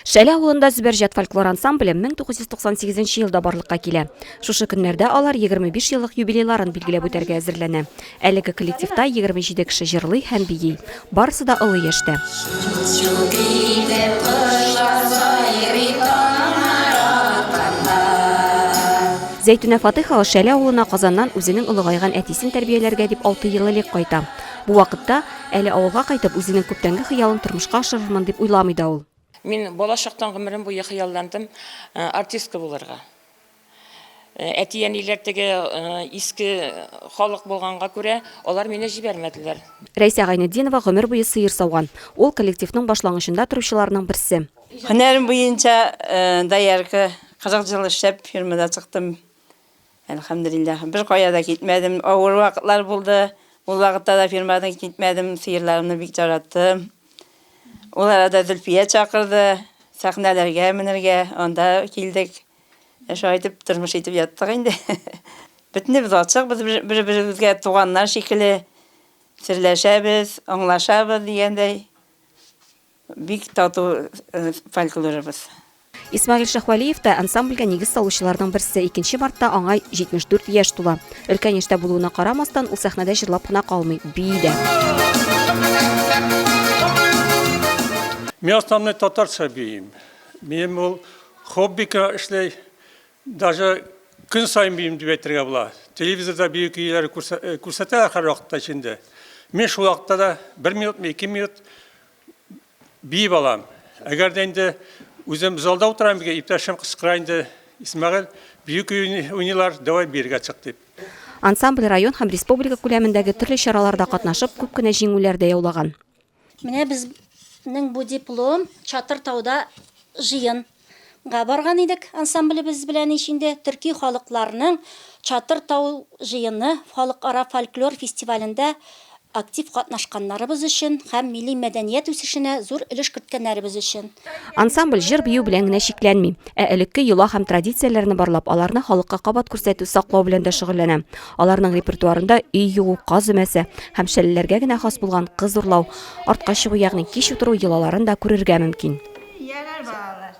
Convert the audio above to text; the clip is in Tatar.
Шәле авылында Зөбәрҗәт фольклор ансамбле 1998 елда барлыкка килә. Шушы көннәрдә алар 25 еллык юбилейларын билгеләп үтәргә әзерләнә. Әлеге коллективта 27 кеше җырлый һәм бии. Барысы да олы яшьтә. Зәйтүнә Фатыйхова Шәле авылына Казаннан үзенең олыгайган әтисен тәрбияләргә дип алты ел элек кайта. Бу вакытта әле авылга кайтып, үзенең күптәнге хыялын тормышка ашырырмын дип уйламый да ул. Мин бала чактан гомерем буе хыялландым артистка булырга. Әти-әниләр теге иске халык булганга күрә, алар мине җибәрмәделәр. Рәйсә Гайнетдинова гомер буе сыер сауган. Ул, коллективның башлангычында торучыларның берсе. Һөнәрем буенча доярка, 40 ел эшләп фермада чыктым. Әлхәмдүлилләһ, беркая да китмәдем. Авыр вакытлар булды. Ул вакытта да фермадан китмәдем, сыерларымны бик яраттым. Ул арада Зөлфия чакырды, сәхнәләргә менергә, анда килдек. Шулай итеп тормыш итеп яттык инде. Бөтенебез ачык, без бер-беребезгә туганнар шикелле серләшәбез, аңлашабыз дигәндәй. Бик тату фольклорыбыз. Исмәгыйль Шаһвәлиев та ансамбльгә нигез салучыларның берсе. Икенче мартта аңа 74 яшь тула. Өлкән яшьтә булуына карамастан, ул сәхнәдә җырлап кына калмый, бии дә. Мин основной татарча биим. Минем ул Хоббика эшләй, даже көн саен биим дип әйтергә була. Телевизорда бию көйләре күрсәтәләр һәрвакытта эчендә. Мин шул вакытта да бер минутмы, ике минут биеп алам. Әгәр дә инде үзем залда утырам, иптәшем кычкыра инде, Исмәгыйль, бию көе уйныйлар, давай биергә чык дип. Ансамбль район һәм республика күләмендәге төрле чараларда катнашып, күп кенә җиңүләр дә яулаган. Менә безнең бу диплом Чатыр тауда җыен га барган идек ансамблебез белән ич инде төрки халыкларның Чатыр тау җыены халыкара фольклор фестивалендә актив катнашканнарыбыз өчен һәм милли мәдәният үсешенә зур өлеш керткәннәребез өчен. Ансамбль җыр-бию белән генә чикләнми, ә элекке йола һәм традицияләрне барлап, аларны халыкка кабат күрсәтү, саклау белән дә шөгыльләнә. Аларның репертуарында өй юу, каз өмәсе һәм шәлеләргә генә хас булган кыз урлау, артка чыгу, ягъни кич утыру йолаларын да күрергә мөмкин. Ярар, балалар.